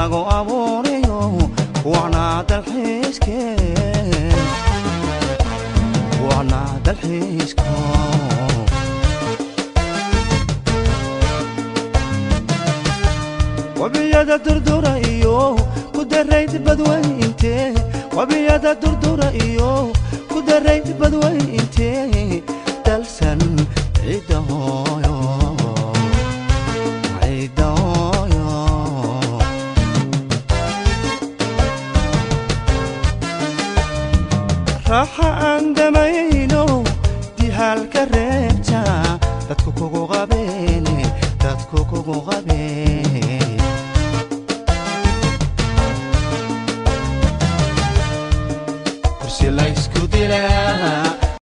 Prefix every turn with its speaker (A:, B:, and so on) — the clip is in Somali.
A: Lagu abuurayo wacnaa dalxiiske, wacnaa dalxiisko. Wabiyada durdura iyo ku darayd badweyntee, wabiyada durdura iyo ku darayd badweyntee, dalsan ciidda hooyo, ciidda hooyo. Raaxa aan damayno dihaalka reebta, dadku kugu qabeene, dadku kugu qabeene.